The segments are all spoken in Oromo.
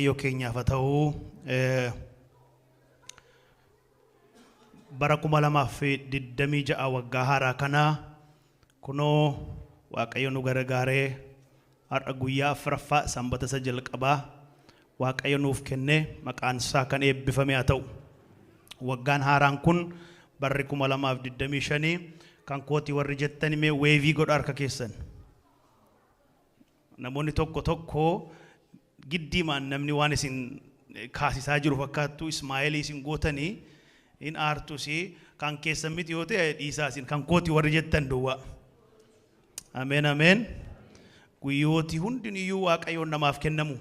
Waaqayyo keenyaaf haa ta'u. Bara 2026 waggaa haaraa kana kunoo Waaqayyo nu gargaaree har'a guyyaa afuraffaa sanbata isa jalqabaa Waaqayyo nuuf kenne, maqaan isaa kan eebbifame haa ta'u. Waggaan haaraan kun barri 2025 kan kooti warri jettan mee wave godha harka keessan. Namoonni tokko tokko giddiimaan namni waan isin kaasisaa jiru fakkaattu, smile isin gootanii hin aartus. Kan keessan miti yoo ta'e dhiisaa isin, kan kooti warri jettan duwwaa. Ameen, ameen. Guyyooti hundiniyyuu Waaqayyoon namaaf kennamu.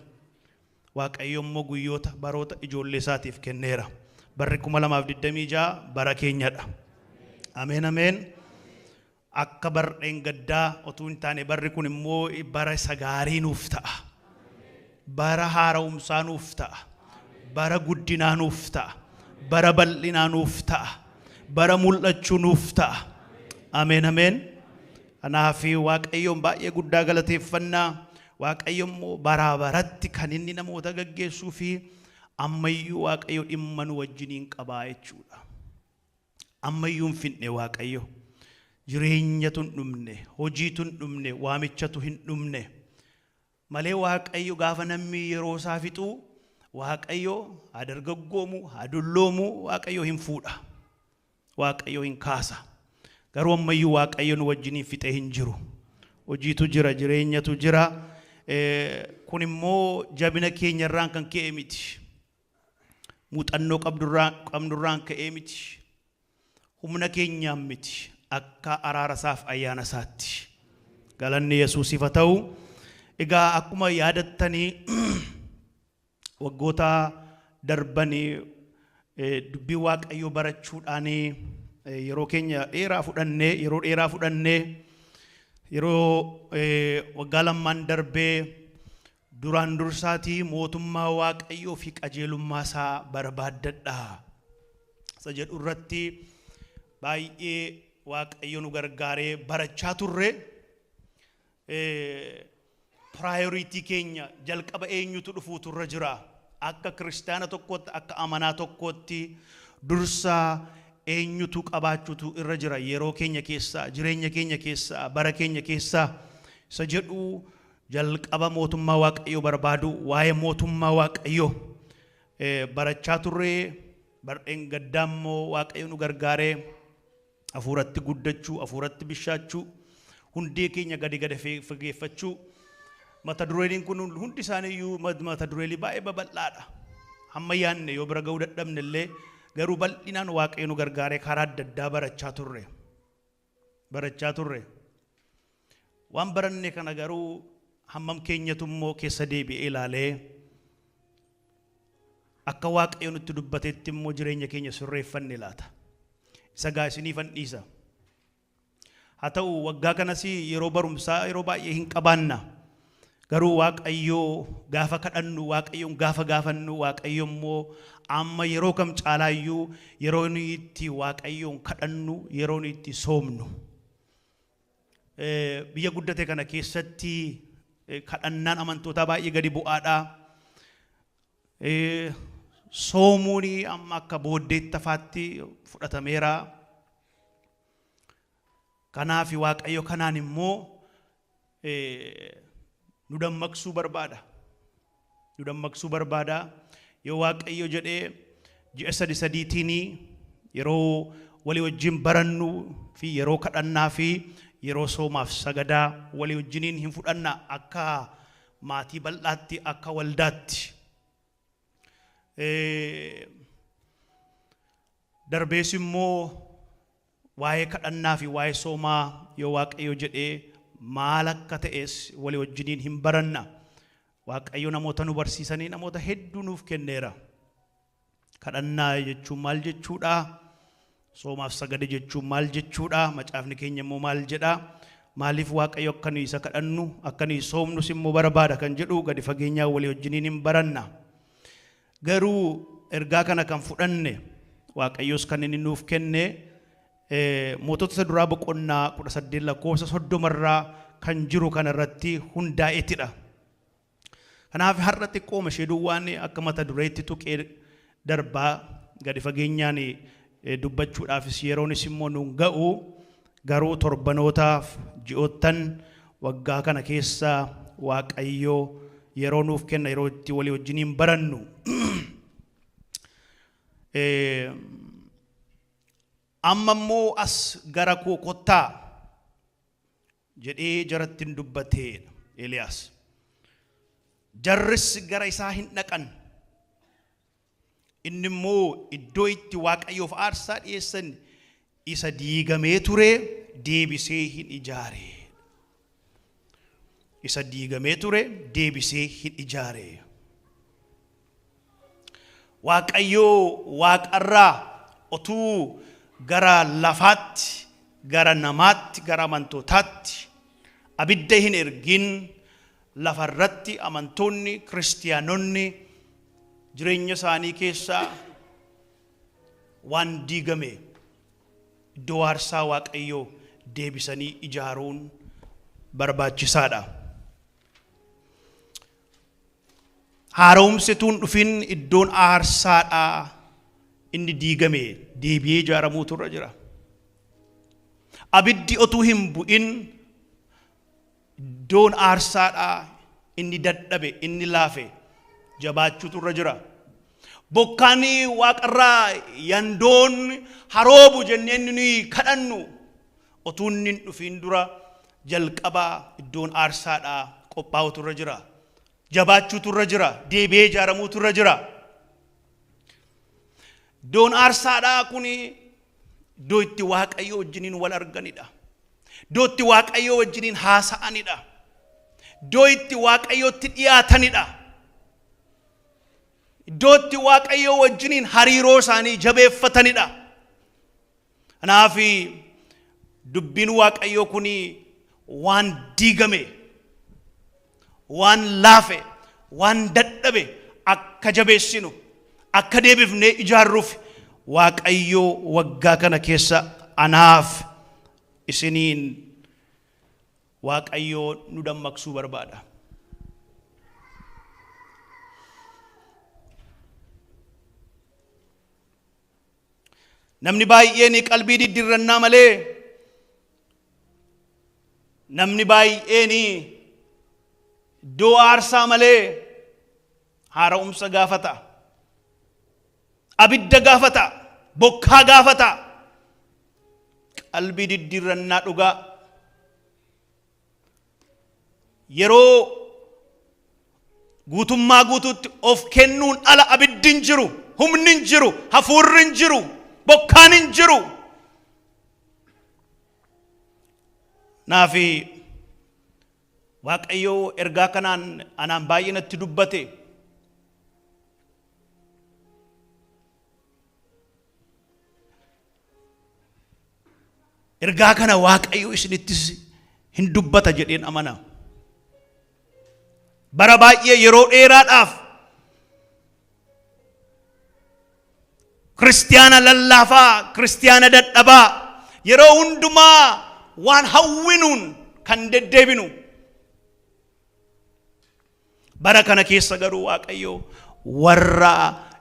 Waaqayyo immoo guyyoota baroota ijoollee isaatiif kenneera. Barri 2026 bara keenyadha. Ameen, ameen. Akka barreen gaddaa otuu hin taane, barri kun immoo bara isa gaarii nuuf ta'a. Bara haara'umsaa nuuf ta'a. Bara guddinaa nuuf ta'a. Bara bal'inaa nuuf ta'a. Bara mul'achuu nuuf ta'a. Ameen, ameen. Kanaaf Waaqayyoon baay'ee guddaa galateeffannaa. Waaqayyo immoo baraa baratti kan inni namoota gaggeessuu fi ammayyuu Waaqayyo dhimma nu wajjiniin qabaa jechuudha. Ammayyuu hin finne Waaqayyo. Jireenyatu hin dhumne, hojiitu hin dhumne, waamichatu hin dhumne. Malee Waaqayyo gaafa namni yeroo isaa fixu, Waaqayyo haa dargaggoomu, haa dulloomu, Waaqayyo hin fuudha. Waaqayyo hin kaasa. Garuu ammayyuu Waaqayyo nu wajjiniin fixee hin jiru. Hojiitu jira, jireenyatu jira. Kun immoo jabina keenyarraan kan ka'e miti. Muuxannoo qabnurraan ka'ee miti. Humna keenyaan miti. Akka araara isaaf ayyaana isaatti. Galanni Yesuusiif haa ta'u. Egaa akkuma yaadattanii, waggoota darbanii dubbii Waaqayyoo barachuudhaan yeroo keenya dheeraa fudhannee, yeroo dheeraa fudhannee, yeroo waggaa lammaan darbee duraan dursaatii mootummaa Waaqayyoo fi qajeelummaa isaa barbaaddadha isa jedhu irratti baay'ee Waaqayyo nu gargaaree barachaa turre. Priority keenya jalqaba eenyutu dhufuutu irra jira? Akka kiristaana tokkootti, akka amanaa tokkootti, dursaa eenyutu qabaachuutu irra jira yeroo keenya keessaa, jireenya keenya keessaa, bara keenya keessaa isa jedhu, jalqaba mootummaa Waaqayyoo barbaadu, waa'ee mootummaa Waaqayyoo barachaa turre. Bardheen gaddaa immoo Waaqayyo nu gargaaree hafuuratti guddachuu, hafuuratti bishaachuu, hundee keenya gadi gadi fageeffachuu. Mata dureen kun hundi isaaniiyyuu mata dureelii baay'ee babal'aadha. Hamma yaanne yoo bira ga'uu dadhabne illee, garuu bal'inaan Waaqayyo nu gargaaree karaa adda addaa barachaa turre. Barachaa turre. Waan baranne kana garuu hammam keenyatu immoo keessa deebi'ee ilaalee akka Waaqayyo nutti dubbatetti immoo jireenya keenya sirreeffanne laata? Isa gaa isiniifan dhiisa. Haa ta'u, waggaa kanas yeroo barumsaa yeroo baay'ee hin qabaanna. Garuu Waaqayyoo gaafa kadhannu, Waaqayyoon gaafa gaafannu, Waaqayyo immoo amma yeroo kam caalaayyuu yeroo inni itti Waaqayyoon kadhannu, yeroo inni itti soomnu. Biyya guddate kana keessatti kadhannaan amantootaa baay'ee gadi bu'aadha. Soomuun amma akka booddeetti hafaatti fudhatameera. Kanaaf Waaqayyo kanaan immoo nu dammaqsuu barbaada. Nu dammaqsuu barbaada. Yoo Waaqayyo jedhee ji'a sadi sadiitiin yeroo walii wajjin barannu fi yeroo kadhannaa fi yeroo soomaaf sagadaa walii wajjiniin hin fudhanna, akka maatii bal'aatti, akka waldaatti. Darbees immoo waa'ee kadhannaa fi waa'ee soomaa yoo Waaqayyo jedhee maal akka ta'es walii wajjiniin hin baranna. Waaqayyo namoota nu barsiisanii namoota hedduu nuuf kenneera. Kadhannaa jechuun maal jechuudha? Soomaaf sagada jechuun maal jechuudha? Macaafni keenya immoo maal jedha? Maaliif Waaqayyo akka nuyi isa kadhannu, akka nuyi soomnus immoo barbaada kan jedhu gadi fageenyaa walii wajjiniin hin baranna. Garuu ergaa kana kan fudhanne, Waaqayyos kan inni nuuf kenne, Mootota isa duraa boqonnaa 18 lakkoofsa 30rraa kan jiru kana irratti hundaa'eetidha. Kanaaf har'a xiqqooma ishee duwwaan akka mata dureetti tuqee darbaa gadi fageenyaan dubbachuudhaafis yeroonis immoo nuun ga'u garuu torbanootaaf ji'oottan waggaa kana keessa Waaqayyo yeroo nuuf kenna yeroo itti walii wajjiniin barannu. Amma immoo as gara koo kottaa jedhee jaratti hin dubbate Eeliyaas. Jarris gara isaa hin dhaqan. Inni immoo iddoo itti Waaqayyoof aarsaa dhiyeessan isa diigamee ture deebisee hin ijaare. Isa diigamee ture deebisee hin ijaare. Waaqayyo waaqarraa otuu gara lafaatti, gara namaatti, gara amantootaatti abidda hin ergin lafarratti amantoonni, kiristiyaanonni jireenya isaanii keessaa waan diigame iddoo aarsaa Waaqayyoo deebisanii ijaaruun barbaachisaadha. Haara'umsi utuu hin dhufin iddoon aarsaadhaa inni diigame deebi'ee ijaaramuutu irra jira. Abiddi otuu hin bu'in iddoon aarsaadhaa inni dadhabe, inni laafe jabaachuutu irra jira. Bokkaan waaqarraa yandoon haroobu jennee inni nuyi kadhannu otuu inni hin dhufiin dura jalqaba iddoon aarsaadhaa qophaa'utu irra jira. Jabaachuutu irra jira. Deebi'ee ijaaramuutu irra jira. Iddoon aarsaadhaa kun iddoo itti Waaqayyo wajjiniin wal arganidha. Iddoo itti Waaqayyo wajjiniin haasa'anidha. Iddoo itti Waaqayyotti dhiyaatanidha. Iddoo itti Waaqayyo wajjiniin hariiroo isaanii jabeeffatanidha. Kanaaf dubbiin Waaqayyoo kun waan diigame, waan laafe, waan dadhabe akka jabeessinu, akka deebifnee ijaarruuf Waaqayyo waggaa kana keessa anaaf isiniin Waaqayyo nu dammaqsuu barbaada. Namni baay'een qalbii diddirrannaa malee namni baay'een iddoo aarsaa malee haara'umsa gaafata. Abidda gaafata. Bokkaa gaafata. Qalbii diddirrannaa dhugaa. Yeroo guutummaa guutuutti of kennuun ala abiddi hin jiru, humni hin jiru, hafuurri hin jiru, bokkaan hin jiru. Naafi Waaqayyo ergaa kanaan anaan baay'ee natti dubbate. Ergaa kana Waaqayyo isinittis hin dubbata jedheen amana. Bara baay'ee yeroo dheeraadhaaf kiristiyaana lallaafaa, kiristiyaana dadhabaa yeroo hundumaa waan hawwinuun kan deddeebinu. Bara kana keessa garuu Waaqayyo warra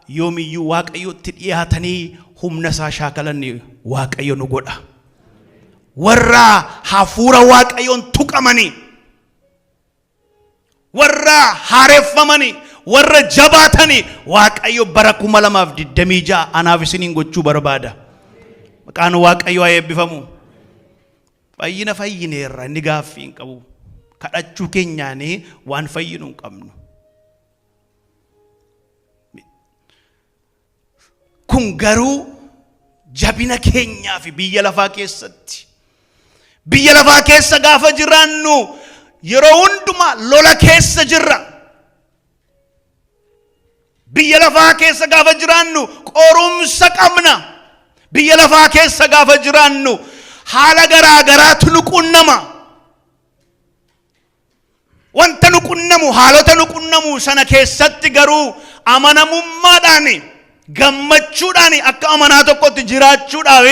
yoomiyyuu Waaqayyotti dhiyaatanii humna isaa shaakalan Waaqayyo nu godha. Warra hafuura Waaqayyoon tuqamanii, warra haareffamanii, warra jabaatanii Waaqayyo bara 2026 anaaf isiniin gochuu barbaada. Maqaan Waaqayyoo haa eebbifamu. Fayyina fayyineerra inni gaaffii hin qabu. Kadhachuu keenyaan waan fayyinu hin qabnu. Kun garuu jabina keenyaa fi biyya lafaa keessatti. Biyya lafaa keessa gaafa jiraannu yeroo hundumaa lola keessa jirra. Biyya lafaa keessa gaafa jiraannu qorumsa qabna. Biyya lafaa keessa gaafa jiraannu haala garaa garaatu nu qunnama. Wanta nu qunnamu, haalota nu qunnamu sana keessatti garuu amanamummaadhaan gammachuudhaan akka amanaa tokkotti jiraachuudhaaf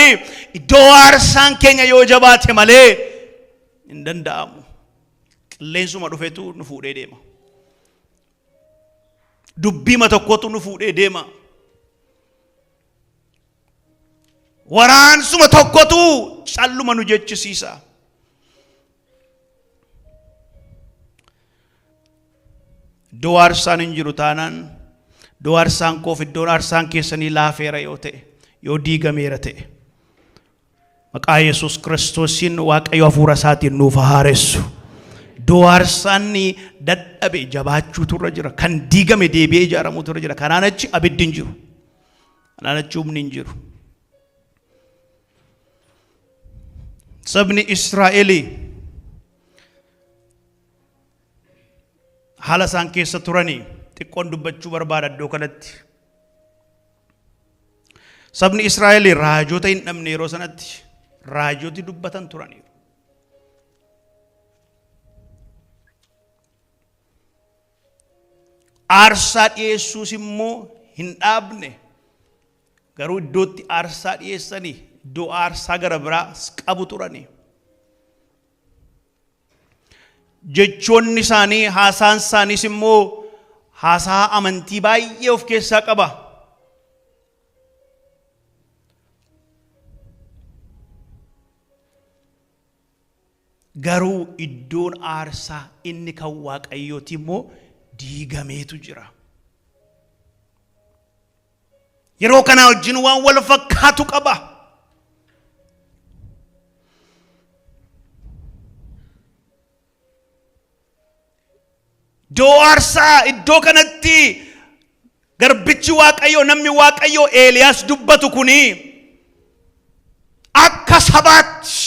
iddoo aarsaan keenya yoo jabaate malee hin danda'amu. Qilleensuma dhufetu nu fuudhee deema. Dubbiima tokkotu nu fuudhee deema. Waraansuma tokkotu calluma nu jechisiisa. Iddoo aarsaan hin jiru taanaan, iddoo aarsaan koof iddoon aarsaan keessanii laafeera yoo ta'e, yoo diigameera ta'e, maqaa Yesuus Kiristoosiin Waaqayyo hafuura isaatiin nuuf haa haaressu. Iddoo aarsaan dadhabe jabaachuutu irra jira. Kan diigame deebi'ee ijaaramuutu irra jira. Kanaan achi abiddi hin jiru. Kanaan achi humni hin jiru. Sabni Israa'elii haala isaan keessa turanii xiqqoon dubbachuu barbaada iddoo kanatti. Sabni Israa'el raajota hin dhabne yeroo sanatti raajoti dubbatan turaniiru. Aarsaa dhiyeessuus immoo hin dhaabne. Garuu iddootti aarsaa dhiyeessanii iddoo aarsaa gara biraa qabu turanii. Jechoonni isaanii haasaan isaaniis immoo haasaa amantii baay'ee of keessaa qaba. Garuu iddoon aarsaa inni kan Waaqayyooti immoo diigameetu jira. Yeroo kanaa wajjin waan wal fakkaatu qaba. Iddoo aarsaa iddoo kanatti garbichi Waaqayyoo namni Waaqayyoo Eeliyaas dubbatu kuni akka sabaatti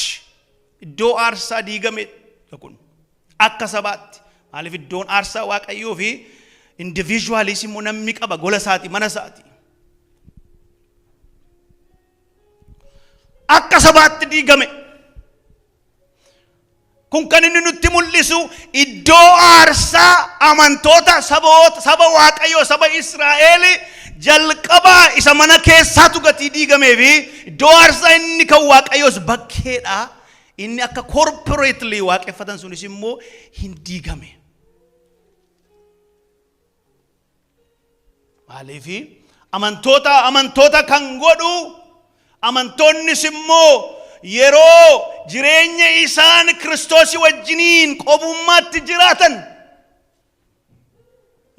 iddoo aarsaa diigame kun akka sabaatti maaliif iddoon aarsaa Waaqayyoo fi individualis immoo namni qaba gola isaati mana isaati. Akka sabaatti diigame. Kun kan inni nutti mul'isu iddoo aarsaa amantoota saboota saba Waaqayyoo saba Israa'el jalqabaa isa mana keessaatu gatii diigamee fi iddoo aarsaa inni kan Waaqayyoos bakkeedha. Inni akka corporately waaqeffatan sunis immoo hin diigame. Maaliif amantoota amantoota kan godhu amantoonnis immoo yeroo jireenya isaan Kiristoosii wajjiniin qobummaatti jiraatan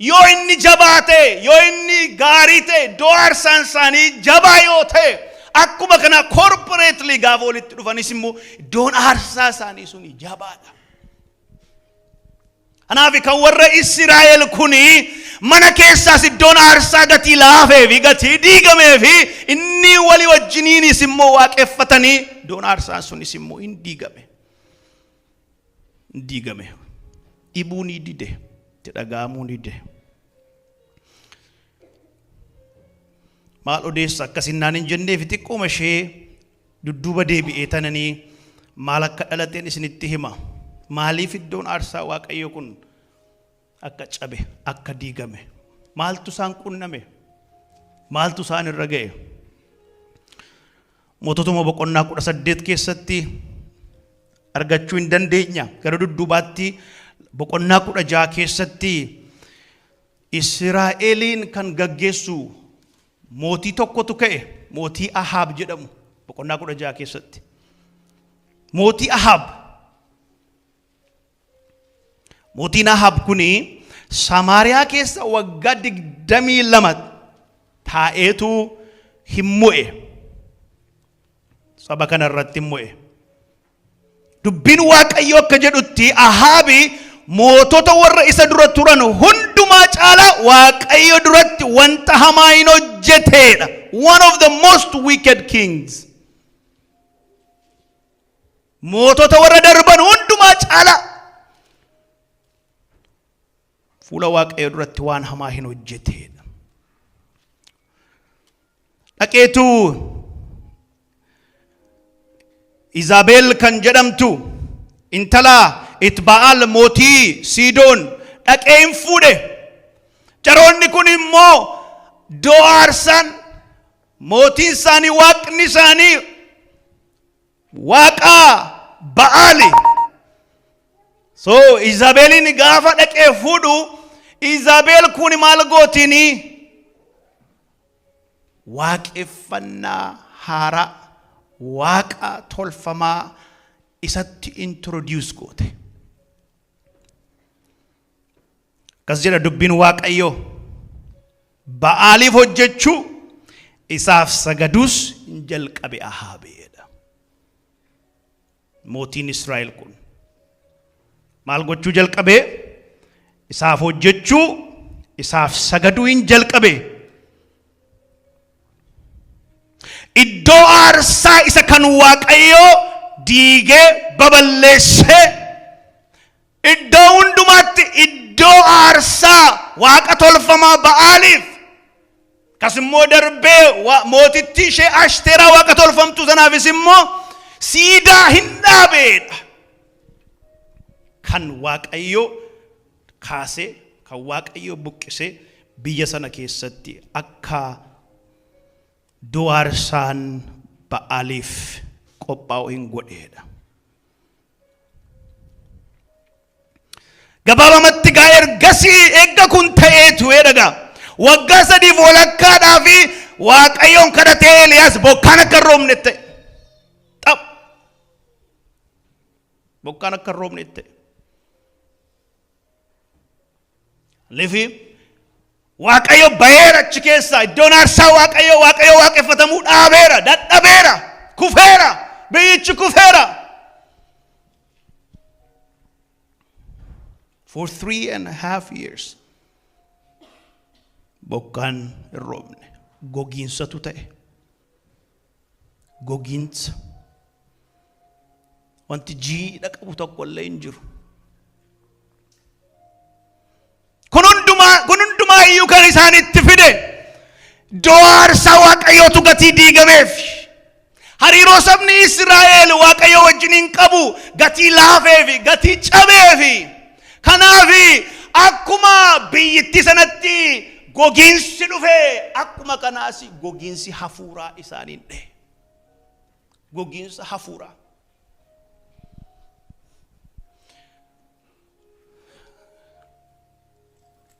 yoo inni jabaa ta'e yoo inni gaarii ta'e iddoo aarsaan isaanii jabaa yoo ta'e akkuma kana corporately gaafa walitti dhufanis immoo iddoon aarsaa isaanii suni jabaadha. Kanaaf kan warra Israa'el kuni mana keessaas iddoon aarsaa gatii laafee fi gatii diigamee fi inni walii wajjiniinis immoo waaqeffatanii iddoon aarsaan sunis immoo hin diigame. Hin diigame. Dhibuu ni dide. Itti dhaga'amuu ni dide. Maal odeessa akkasinnaan hin jenneef xiqqooma ishee Dudduuba deebi'ee tananii maal akka dhalateen isinitti hima. Maaliif iddoon aarsaa Waaqayyoo kun akka cabe, akka diigame? Maaltu isaan qunname? Maaltu isaan irra ga'e? Moototuma boqonnaa 18 keessatti argachuu hin dandeenya. Gara dudduubaatti boqonnaa 16 keessatti Israa'eliin kan gaggeessu mootii tokkotu ka'e, mootii Ahaab jedhamu, boqonnaa 16 keessatti. Mootii Ahaab. Mootiin Ahaab kuni Samaariyaa keessa waggaa 22 taa'eetu hin mo'e. Saba kana irratti hin mo'e. Dubbiin Waaqayyoo akka jedhutti Ahaabi mootota warra isa dura turan hundumaa caalaa Waaqayyo duratti wanta hamaa hin hojjeteedha. One of the most wicked kings. Mootota warra darban hundumaa caalaa fuula Waaqayyo duratti waan hamaa hin hojjeteedha. Dhaqeetu Izaabeel kan jedhamtu intala Itba'aal mootii Siidoon dhaqee hin fuudhe. Jaroonni kun immoo iddoo aarsaan mootiin isaanii waaqni isaanii waaqa Ba'aali. So Izaabeliin gaafa dhaqee fuudhu Izaabeel kun maal gootiini? Waaqeffannaa haaraa waaqa tolfamaa isatti introduce goote. Akkas jedha dubbiin Waaqayyoo. Ba'aaliif hojjechuu isaaf sagaduus hin jalqabe Ahaabeedha. Mootiin Israa'el kun maal gochuu jalqabe? Isaaf hojjechuu, isaaf sagaduu hin jalqabe. Iddoo aarsaa isa kan Waaqayyoo diigee baballeessee iddoo hundumaatti iddoo aarsaa waaqa tolfamaa Ba'aaliif akkas immoo darbee mootittii ishee Ashteeraa waaqa tolfamtuu sanaafis immoo siidaa hin dhaabeedha. Kan Waaqayyo kaasee, kan Waaqayyo buqqisee biyya sana keessatti akka iddoo aarsaan Ba'aaliif qophaa'u hin godheedha. Gabaabamatti gaa ergasii eegga kun ta'eetu dhagaa. Waggaa sadiif walakkaadhaa fi Waaqayyoon kadhatee Eeliyaas bokkaan akka hin roobne ta'e. Xaph. Bokkaan akka hin roobne ta'e. Lifi Waaqayyo baheera achi keessaa iddoon aarsaa Waaqayyo Waaqayyo waaqeffatamuu dhaabeera, dadhabeera, kufeera, biyyichi kufeera. For 3.5 years bokkaan hin roobne, gogiinsatu ta'e. Gogiinsa. Wanti jiidha qabu tokko illee hin jiru. Kun hundumaa iyyuu kan isaanitti fide iddoo aarsaa Waaqayyootu gatii diigameef. Hariiroo sabni Israa'el Waaqayyo wajjin hin qabu gatii laafeefi gatii cabeefi. Kanaaf akkuma biyyittii sanatti gogiinsi dhufe, akkuma kanaas gogiinsi hafuuraa isaaniin dha'e. Gogiinsa hafuuraa.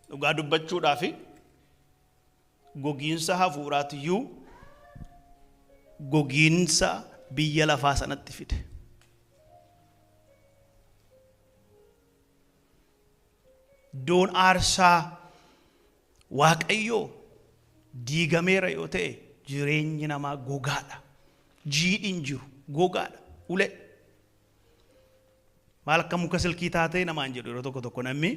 Dhugaa dubbachuudhaaf gogiinsa hafuuraatiyyuu gogiinsa biyya lafaa sanatti fide. Iddoon aarsaa Waaqayyoo diigameera yoo ta'e, jireenyi namaa gogaadha. Jiidhi hin jiru, gogaadha. Ulee. Maal akka muka silkii taatee namaan jedhu yeroo tokko tokko namni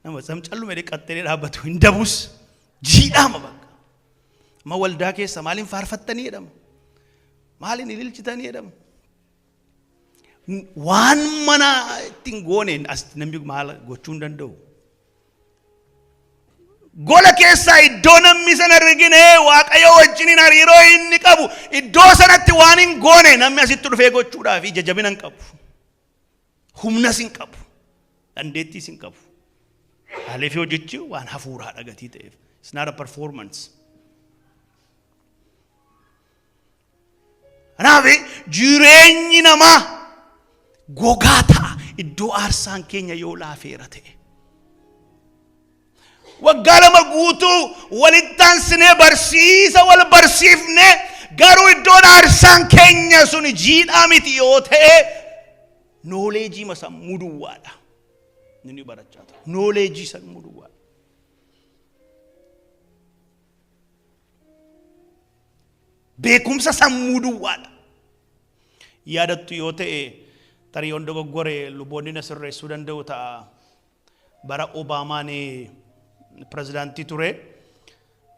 nama sam calluma jedhee qaxxee dhaabbatu hin dabus, jiidhaama bakka. Amma waldaa keessa maaliin faarfattanii jedhama. Maaliin ililchitanii jedhama. Waan mana ittiin gooneen as namni maal gochuu hin danda'u. Gola keessaa iddoo namni sana argine Waaqayyo wajjiniin hariiroo inni qabu iddoo sanatti waan hin goone namni asitti dhufee gochuudhaaf ija jabina hin qabu. Humnas hin qabu. Dandeettiis hin qabu. Maaliif hojichi waan hafuuraa gatii ta'eef. It's not a performance. Kanaaf jireenyi namaa gogaa ta'a iddoo aarsaan keenya yoo laafeera ta'e. Waggaa 2 guutuu walitti aansinee barsiisa wal barsiifne, garuu iddoon aarsaan keenya sun jiidhaa miti yoo ta'e, knowledge sammuu duwwaadha. Inni barachaa ture. Knowledge sammuu duwwaadha. Beekumsa sammuu duwwaadha. Yaadattu yoo ta'e, tarii yoon dogoggore luboonni na sirreessuu danda'u ta'a. Bara Obaamaan pirezidaantii ture,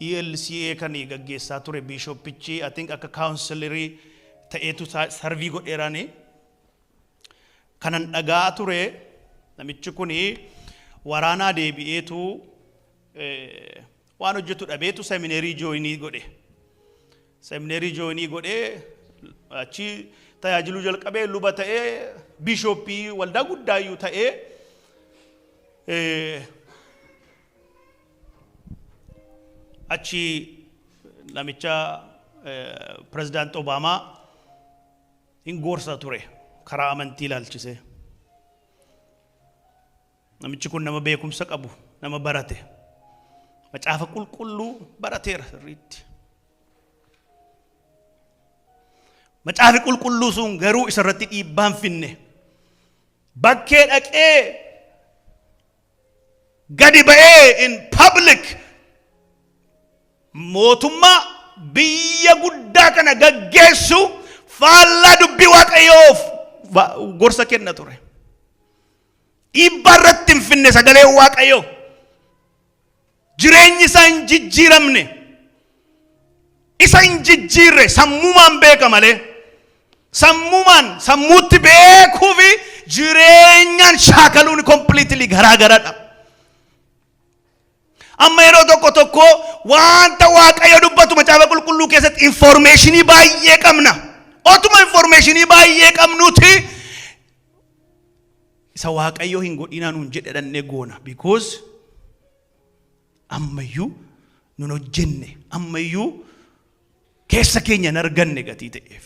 ELCA kan gaggeessaa ture biishoppichi, I think, akka counselorii ta'eetu serve godheerani. Kanan dhagaa ture, namichi kun waraanaa deebi'eetu waan hojjetu dhabeetu seminary join godhe. Seminary join godhee achi tajaajiluu jalqabee, luba ta'ee, biishooppii waldaa guddaayyuu ta'ee, achi namicha pirezidaant Obaamaa hin gorsa ture karaa amantii ilaalchisee. Namichi kun nama beekumsa qabu, nama barate. Macaafa qulqulluu barateera sirriitti. Macaafi qulqulluu sun garuu isarratti dhiibbaa hin finne. Bakkee dhaqee gadi ba'ee in public mootummaa biyya guddaa kana gaggeessu faallaa dubbii Waaqayyoof gorsa kenna ture. Dhiibbaa irratti hin finne sagaleen Waaqayyoo. Jireenyi isaa hin jijjiiramne. Isa hin jijjiirre sammuumaan beeka malee. Sammuumaan sammuutti beekuu fi jireenyaan shaakaluun completely garaa garadha. Amma yeroo tokko tokko wanta Waaqayyo dubbatu macaafa qulqulluu keessatti informationii baay'ee qabna. Otuma informationii baay'ee qabnuuti isa Waaqayyo hin godhinaa nuun jedhe dhannee goona. Because ammayyuu nun hojjenne, ammayyuu keessa keenya hin arganne gatii ta'eef.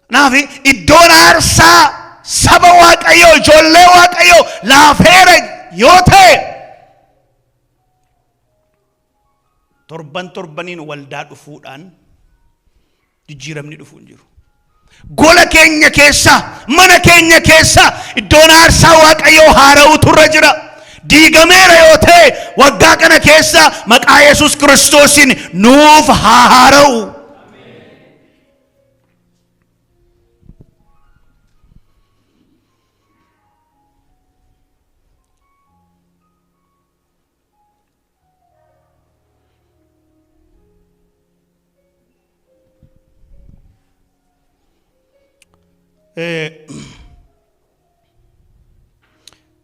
Kanaaf iddoon aarsaa saba Waaqayyoo, ijoollee Waaqayyoo laafeera yoo ta'e, torban torbaniin waldaa dhufuudhaan jijjiiramni dhufuu hin jiru. Gola keenya keessa, mana keenya keessa iddoon aarsaa Waaqayyoo haara'utu irra jira. Diigameera yoo ta'e, waggaa kana keessa maqaa Yesuus Kiristoosiin nuuf haa haara'u.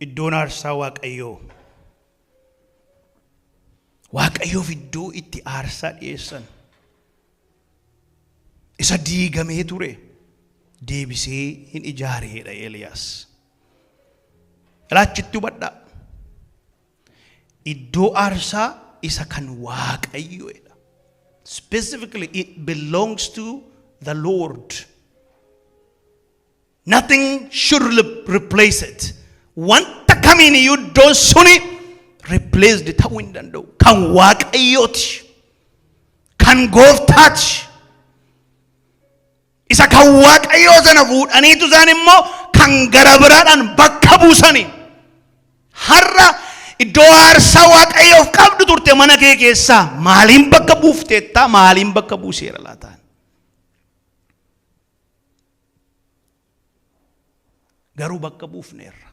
Iddoon aarsaa Waaqayyoo, Waaqayyoof iddoo itti aarsaa dhiyeessan isa diigamee ture deebisee hin ijaareedha Eeliyaas. Ilaachitti hubadhaa. Iddoo aarsaa isa kan Waaqayyoodha. Specifically, it belongs to the Lord. Nothing should replace it. Wanta kamiin iyyuu iddoon suni replaced ta'uu hin danda'u. Kan Waaqayyooti. Kan Gooftaati. Isa kan Waaqayyoo sana fuudhaniitu isaan immoo kan gara biraadhaan bakka buusani. Har'a iddoo aarsaa Waaqayyoof qabdu turte mana kee keessaa maaliin bakka buufteettaa, maaliin bakka buuseera laataan? Garuu bakka buufneerra.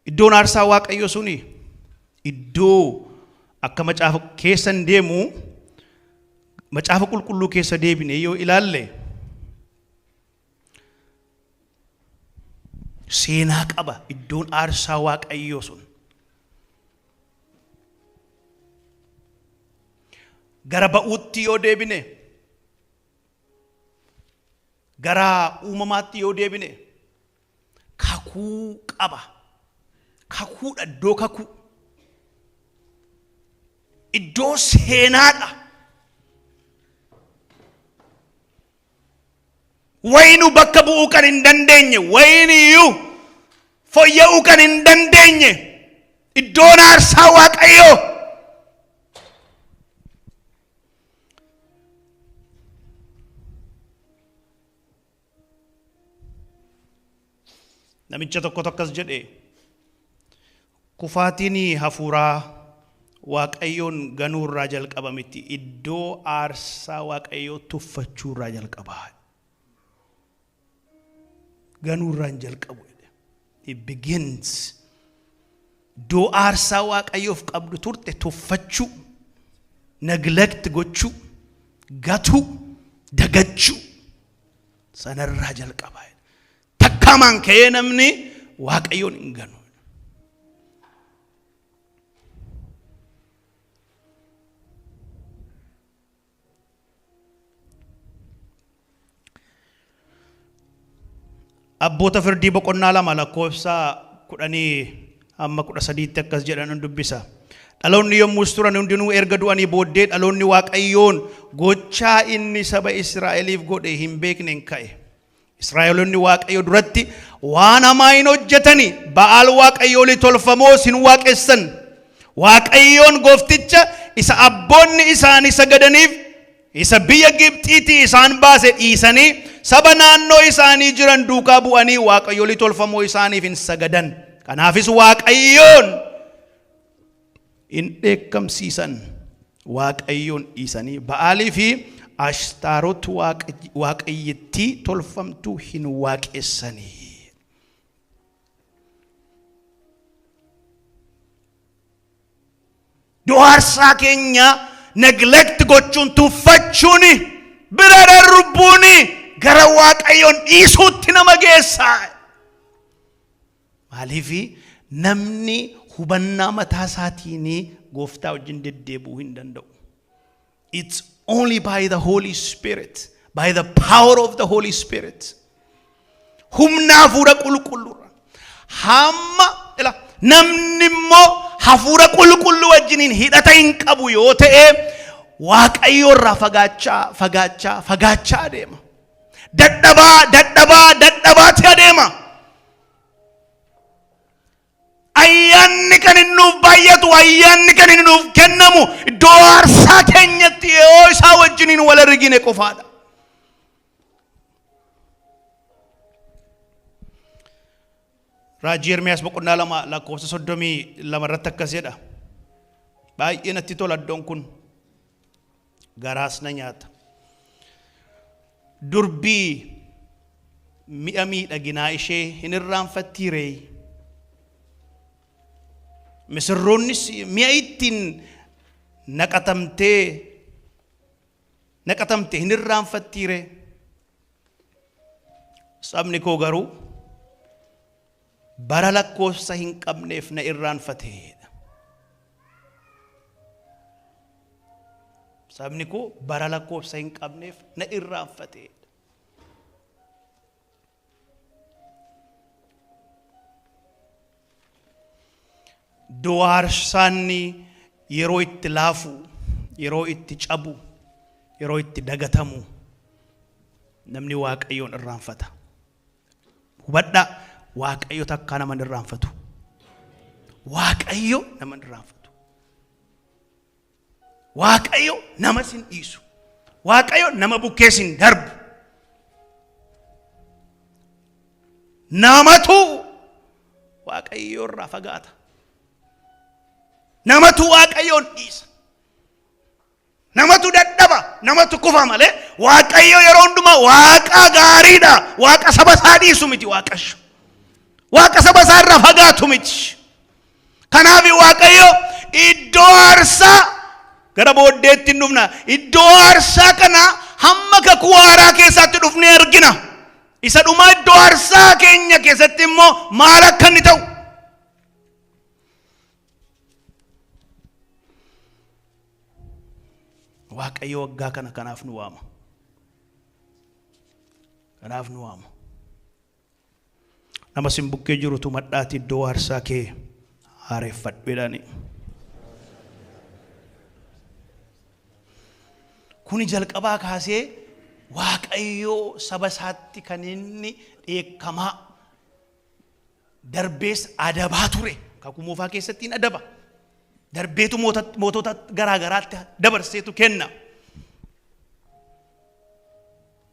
Iddoon aarsaa Waaqayyoo suni iddoo akka macaafa keessa hin deemu. Macaafa qulqulluu keessa deebine yoo ilaalle, seenaa qaba iddoon aarsaa Waaqayyoo sun. Gara Ba'uutti yoo deebine, gara Uumamaatti yoo deebine, kakuu qaba. Kakuudha, iddoo kakuu. Iddoo seenaadha. Wayinu bakka bu'uu kan hin dandeenye, wayiniyyuu fooyya'uu kan hin dandeenye iddoon aarsaa Waaqayyoo. Namicha tokkotu akkas jedhe: "Kufaatiin hafuuraa Waaqayyoon ganuu irraa jalqaba miti, iddoo aarsaa Waaqayyoo tuffachuu irraa jalqaba. Ganuu irraa hin jalqabu," jedhe. It begins iddoo aarsaa Waaqayyoof qabdu turte tuffachuu, neglect gochuu, gatuu, dagachuu sanarraa jalqaba. Takkamaan ka'ee namni Waaqayyoon hin ganu. Abboota Firdii boqonnaa 2 lakkoofsa 10 hamma 13tti akkas jedhan dubbisa. Dhaloonni yommus turan hundinuu erga du'anii booddee, dhaloonni Waaqayyoon gochaa inni saba Israa'eliif godhe hin beekne hin ka'e. Israa'eloonni Waaqayyo duratti waan hamaa hin hojjetani. Ba'aal waaqayyoolii tolfamoos hin waaqessan. Waaqayyoon goofticha isa abboonni isaanii sagadaniif isa biyya Gibxiitii isaan baase dhiisanii saba naannoo isaanii jiran duukaa bu'anii waaqayyoolii tolfamoo isaaniif hin sagadan. Kanaafis Waaqayyoon in dheekkamsiisan. Waaqayyoon dhiisanii Ba'aalii fi Ashtaarot waaqayyittii tolfamtuu hin waaqessanii. Iddoo aarsaa keenya neglect gochuun, tuffachuun, bira darbuun gara Waaqayyoon dhiisuutti nama geessa. Maaliif namni hubannaa mataa isaatiin gooftaa wajjin deddeebi'uu hin danda'u. It's only by the Holy Spirit, by the power of the Holy Spirit. Humna hafuura qulqulluudha. Hamma ila namni immoo hafuura qulqulluu wajjiniin hidhata hin qabu yoo ta'e, Waaqayyo irraa fagaachaa, fagaachaa, fagaachaa adeema. Dadhabaa, dadhabaa, dadhabaatti adeema. Ayyaanni kan inni nuuf baay'atu, ayyaanni kan inni nuuf kennamu iddoo aarsaa keenyatti yoo isaa wajjiniin wal argine qofaadha. Raajii Ermiyaas boqonnaa 2 lakkoofsa 32 irratti akkas jedha. Baay'ee natti tola iddoon kun. Garaas na nyaata. Durbii mi'a miidhaginaa ishee hin irraanfattii ree? Misirroonnis mi'a ittiin naqatamtee naqatamte hin irraanfattii ree? Sabni koo garuu bara lakkoofsa hin qabneef na irraanfateedha. Sabni koo bara lakkoofsa hin qabneef na irraanfateedha. Iddoo aarsaanni yeroo itti laafu, yeroo itti cabu, yeroo itti dagatamu, namni Waaqayyoon irraanfata. Hubadhaa, Waaqayyo takkaa nama hin irraanfatu. Waaqayyo nama hin irraanfatu. Waaqayyo nama sin dhiisu. Waaqayyo nama bukkee sin darbu. Namatu Waaqayyo irraa fagaata. Namatu Waaqayyoon dhiisa. Namatu dadhaba, namatu kufa malee Waaqayyo yeroo hundumaa Waaqa gaariidha. Waaqa saba isaa dhiisu miti Waaqayyo. Waaqa saba isaa irraa fagaatu miti. Kanaaf Waaqayyo iddoo aarsaa gara booddeetti hin dhufna. Iddoo aarsaa kana hamma kakuu haaraa keessaatti dhufnee argina. Isa dhumaa iddoo aarsaa keenya keessatti immoo maal akka inni ta'u. Waaqayyo waggaa kana kanaaf nu waama. Kanaaf nu waama. Nama sin bukkee jiru tumadhaati iddoo aarsaa kee haareeffadhu jedhani. Kuni jalqabaa kaasee Waaqayyoo saba isaatti kan inni dheekkamaa darbees adabaa ture. Kakuu Moofaa keessatti hin adaba. Darbeetu mootota garaa garaatti dabarseetu kenna.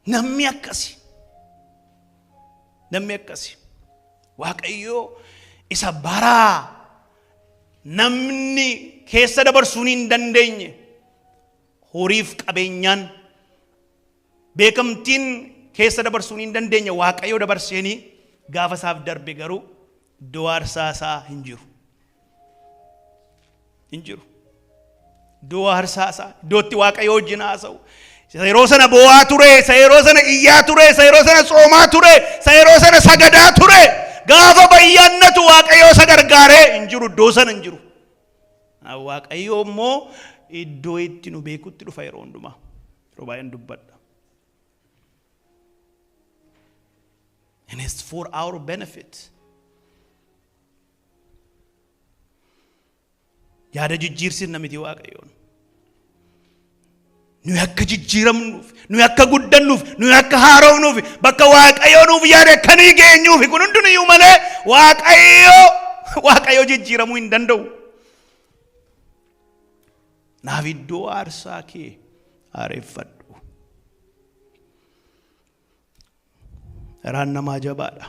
Namni akkasi. Namni akkasi. Waaqayyoo isa baraa namni keessa dabarsuun hin dandeenye, horiif qabeenyaan beekamtiin keessa dabarsuun hin dandeenye, Waaqayyoo dabarseenii gaafa isaaf darbe garuu iddoo aarsaa isaa hin jiru. Hin jiru. Iddoo aarsaa isaa, iddoo itti Waaqayyoo wajjin haasa'u. Isa yeroo sana boo'aa ture, isa yeroo sana iyyaa ture, isa yeroo sana tsoomaa ture, isa yeroo sana sagadaa ture. Gaafa bayyaannatu Waaqayyoo isa gargaaree hin jiru, iddoo sana hin jiru. Waaqayyoo immoo iddoo itti nu beekutti dhufa yeroo hundumaa. Yeroo baay'een dubbadha. And it's for our benefit. Yaada jijjiirsifna miti Waaqayyoon. Nuyi akka jijjiiramnuuf, nuyi akka guddannuuf, nuyi akka haarofnuuf, bakka Waaqayyo nuuf yaade akka nuyi geenyuuf. Kun hundinuyyuu malee Waaqayyo jijjiiramuu hin danda'u. Naaf iddoo aarsaa kee haareeffadhu. Garaan namaa jabaadha.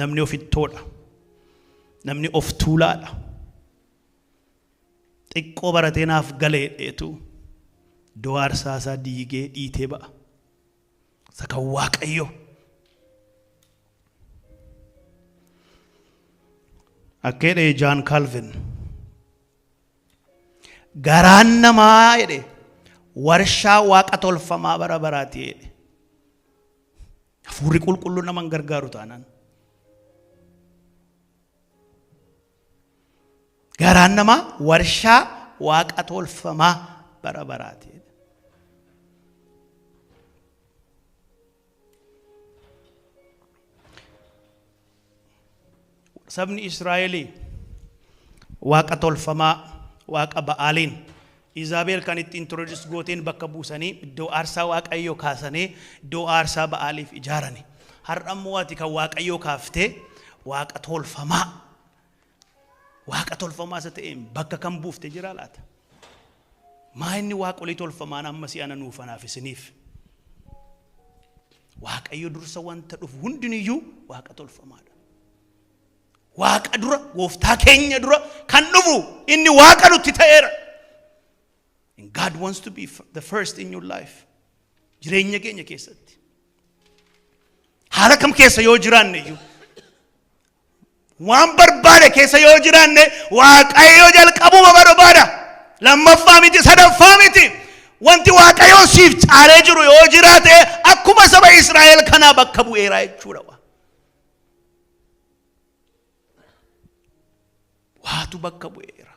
Namni ofittoodha. Namni of tuulaadha. Xiqqoo baratee naaf galee dheetu iddoo aarsaa isaa diigee dhiitee ba'a. Isa kan Waaqayyo. Akka jedhe Jaan Kaalvin. Garaan namaa, jedhe, warshaa waaqa tolfamaa bara baraati jedhe. Hafuurri qulqulluun nama hin gargaaru taanaan. Garaan namaa warshaa waaqa tolfamaa bara baraati jedhe. Sabni Israa'elii waaqa tolfamaa, waaqa Ba'aaliin Izaabeel kan itti introduce gooteen bakka buusanii, iddoo aarsaa Waaqayyoo kaasanii iddoo aarsaa Ba'aaliif ijaarani. Har'a immoo ati kan Waaqayyoo kaaftee waaqa tolfamaa isa ta'een bakka kan buufte jira laata? Maa inni waaqolii tolfamaan amma si'ana nuuf anaaf isiniif? Waaqayyo dursa wanta dhufu hundiniyyuu waaqa tolfamaadha. Waaqa dura, gooftaa keenya dura kan dhufu inni waaqa nutti ta'eera. And God wants to be the first in your life. Jireenya keenya keessatti. Haala kam keessa yoo jiraanne iyyuu, waan barbaade keessa yoo jiraanne, Waaqayyo jalqabuma barbaada. Lammaffaa miti, sadaffaa miti. Wanti Waaqayyoon siif caalee jiru yoo jiraate, akkuma saba Israa'el kanaa bakka bu'eera jechuudha. Waatu bakka bu'eera.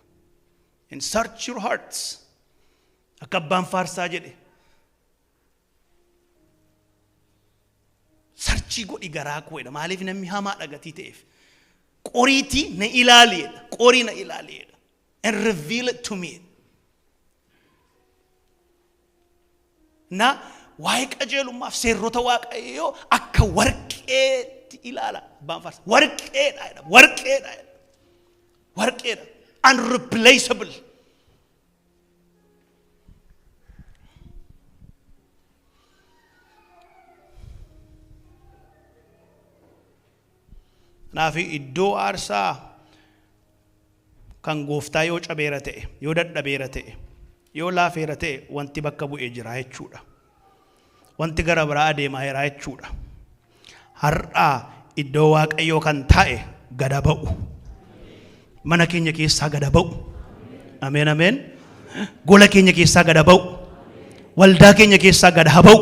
And search your hearts. Akka abbaan faarsaa jedhe. Search godhi garaa koo jedha. Maaliif? Namni hamaa dhagatii ta'eef. Qoriitii na ilaali jedha. Qorii na ilaali jedha. And reveal it to me. Na waa'ee qajeelummaaf seerrota Waaqayyoo akka warqeetti ilaala. Abbaan faarsaa. Warqeedha jedha. Warqeedha jedha. Warqeedha. Unreplaceable. Kanaaf iddoo aarsaa kan gooftaa yoo cabeera ta'e, yoo dadhabeera ta'e, yoo laafeera ta'e, wanti bakka bu'ee jira jechuudha. Wanti gara biraa adeemaa jira jechuudha. Har'aa iddoo Waaqayyoo kan taa'e gada ba'u. Mana keenya keessaa gada ba'u. Ameen, ameen. Gola keenya keessaa gada ba'u. Waldaa keenya keessaa gada haa ba'u.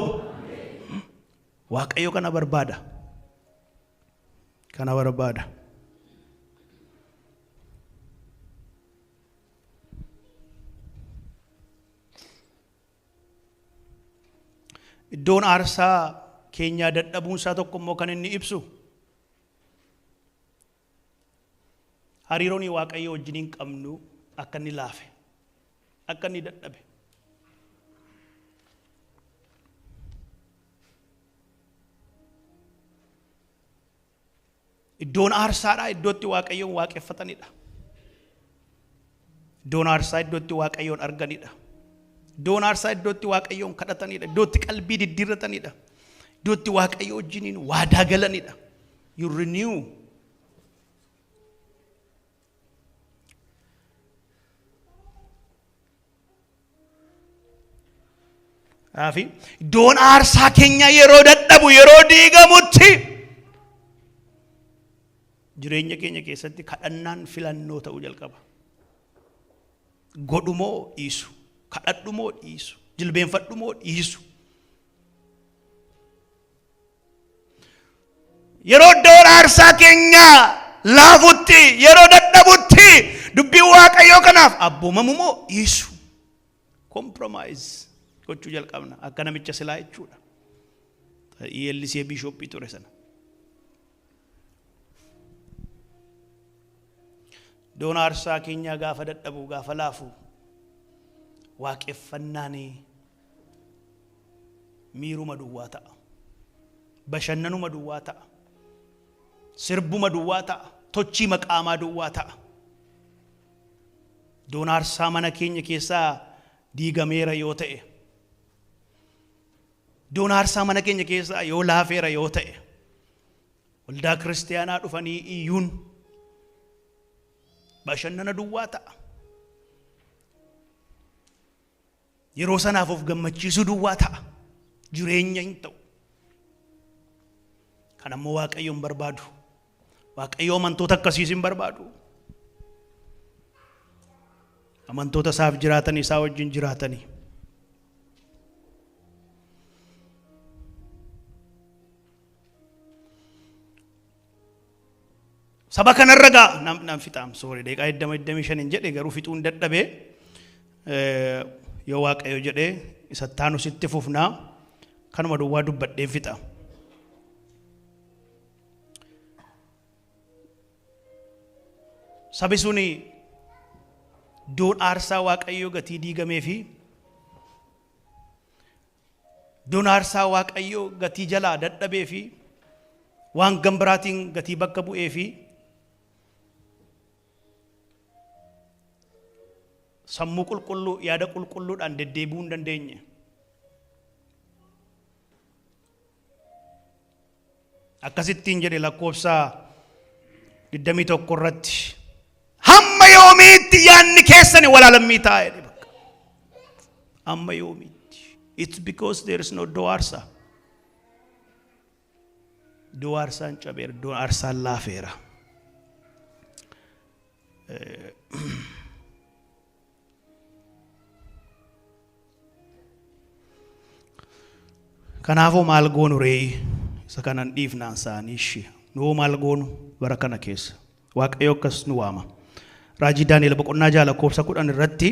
Waaqayyo kana barbaada. Kana barbaada. Iddoon aarsaa keenyaa dadhabuun isaa tokko immoo kan inni ibsu hariiroon Waaqayyo wajjiniin qabnu akka inni laafe, akka inni dadhabe. Iddoon aarsaadhaa iddootti Waaqayyoon waaqeffatanidha. Iddoon aarsaa iddootti Waaqayyoon arganidha. Iddoon aarsaa iddootti Waaqayyoon kadhatanidha. Iddootti qalbii diddiirratanidha. Iddootti Waaqayyo wajjiniin waadaa galanidha. You renew. Kanaaf iddoon aarsaa keenya yeroo dadhabu, yeroo diigamutti, jireenya keenya keessatti kadhannaan filannoo ta'uu jalqaba. Godhumoo dhiisu, kadhadhumoo dhiisu, jilbeenfadhumoo dhiisu. Yeroo iddoon aarsaa keenya laafutti, yeroo dadhabutti, dubbii Waaqayyoo kanaaf abboomamu moo dhiisu? Compromise gochuu jalqabna akka namicha silaa jechuudha. ELCA bishooppii ture sana. Iddoon aarsaa keenyaa gaafa dadhabu, gaafa laafu, waaqeffannaan Miiruma duwwaa ta'a. Bashannanuma duwwaa ta'a. Sirbuma duwwaa ta'a. Tochii maqaamaa duwwaa ta'a. Iddoon aarsaa mana keenya keessaa diigameera yoo ta'e, iddoon aarsaa mana keenya keessaa yoo laafeera yoo ta'e, waldaa kiristiyaanaa dhufanii iyyuun bashannana duwwaa ta'a. Yeroo sanaaf of gammachiisuu duwwaa ta'a. Jireenya hin ta'u. Kan ammoo Waaqayyo hin barbaadu. Waaqayyo amantoota akkasiis hin barbaadu. Amantoota isaaf jiraatanii isaa wajjin jiraatanii. Saba kanarra gaa nam nam fixaam soori deeqaa 25 hin jedhe garuu fixuun dadhabee yoo Waaqayyo jedhee isa taanu sitti fufnaa kanuma duwwaa dubbadhee fixa. Sabi suni iddoon aarsaa Waaqayyoo gatii diigamee fi iddoon aarsaa Waaqayyoo gatii jalaa dadhabee fi waan gambiraatiin gatii bakka bu'ee fi sammuu qulqulluu yaada qulqulluudhaan deddeebi'uu hin dandeenye. Akkasittiin jedhe lakkoofsa 21 irratti. Hamma yoomiitti yaadni keessani walaalammii ta'a jedhe bakka. Hamma yoomiitti. It's because there is no iddoo aarsaa. Iddoo aarsaan cabeera, iddoo aarsaan laafeera. Kanaafuu maal goonu ree? Isa kanan dhiifnaan isaanii ishee. Nuhoo maal goonu bara kana keessa? Waaqayyo akkas nu waama. Raajii Daani'el boqonnaa 6 lakkoofsa 10 irratti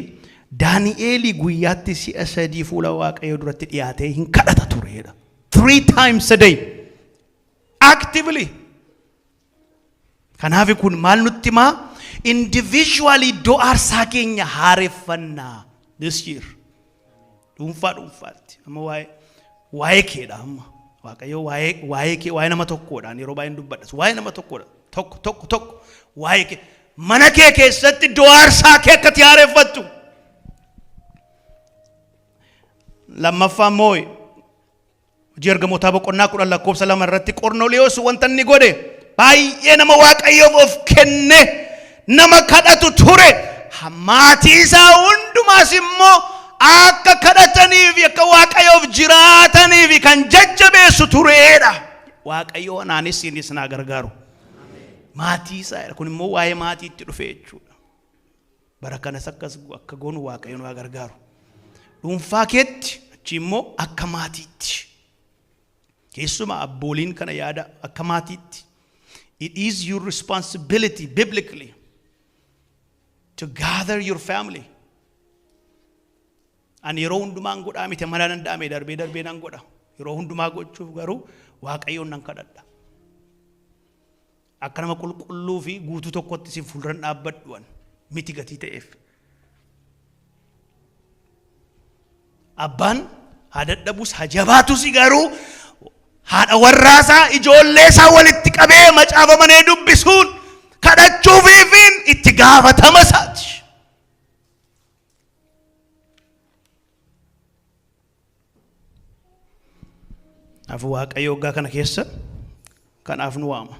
Daani'eelii guyyaatti si'a sadii fuula Waaqayyoo duratti dhiyaatee hin kadhata tureedha. Three times a day. Actively. Kanaaf kun maal nutti himaa? Individually iddoo aarsaa keenya haareffannaa this year. Dhuunfaa dhuunfaatti. Amma waa'ee keedha amma. Waaqayyo waa'ee kee waa'ee nama tokkoodhaan yeroo baay'een dubbadha. Waa'ee nama tokkoodha. Tokko tokko tokko waa'ee kee mana kee keessatti iddoo aarsaa kee akka itti haareffattu. Lammaffaa immoo Hojii Ergamootaa boqonnaa 10 lakkoofsa 2 irratti Qornoliyoos wanta inni godhe baay'ee nama Waaqayyoof of kenne nama kadhatu ture. Maatii isaa hundumaas immoo akka kadhataniif akka Waaqayyoof jiraataniif kan jajjabeessu tureedha. Waaqayyo anaanis isinis naa gargaaru. Maatii isaa kun immoo waa'ee maatiitti dhufe jechuudha. Bara kanas akkas akka goonu Waaqayyo nu haa gargaaru. Dhuunfaa keetti achi immoo akka maatiitti. Keessumaa abbooliin kana yaada akka maatiitti. It is your responsibility biblically to gather your family. Ani yeroo hundumaan godhaa miti mana danda'ame darbee darbee nan godha. Yeroo hundumaa gochuuf garuu Waaqayyoon nan kadhadha. Akka nama qulqulluu fi guutuu tokkotti isin fuulduran dhaabbadhu an miti gatii ta'eef. Abbaan haa dadhabus haa jabaatus garuu haadha warraasaa ijoollee isaa walitti qabee macaafa manee dubbisuun kadhachuufiifiin itti gaafatama isaati. Kanaafuu Waaqayyo waggaa kana keessa kanaaf nu waama.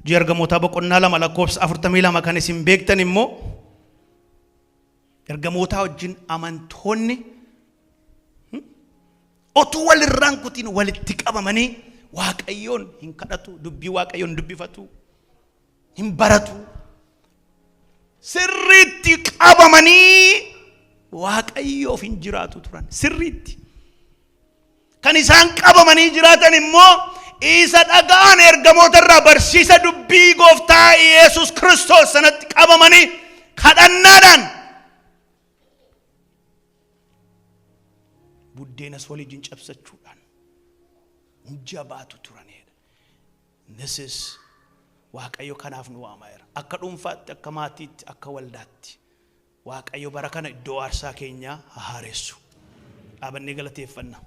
Hojii Ergamootaa boqonnaa 2 lakkoofsa 42 kan isin beektan immoo ergamootaa wajjin amantoonni otuu walirraan kutiin walitti qabamanii Waaqayyoon hin kadhatu, dubbii Waaqayyoon dubbifatu, hin baratu. Sirriitti qabamanii Waaqayyoof hin jiraatu turan. Sirriitti. Kan isaan qabamanii jiraatan immoo isa dhaga'an ergamoota irraa barsiisa dubbii gooftaa Yesuus Kiristoos sanatti qabamanii kadhannaadhaan buddeenas waliin cabsachuudhaan hin jabaatu turanidha. This is Waaqayyo kanaaf nu waamaa jira. Akka dhuunfaatti, akka maatiitti, akka waldaatti. Waaqayyo bara kana iddoo aarsaa keenyaa haa haaressu. Dhaabannee galateeffanna.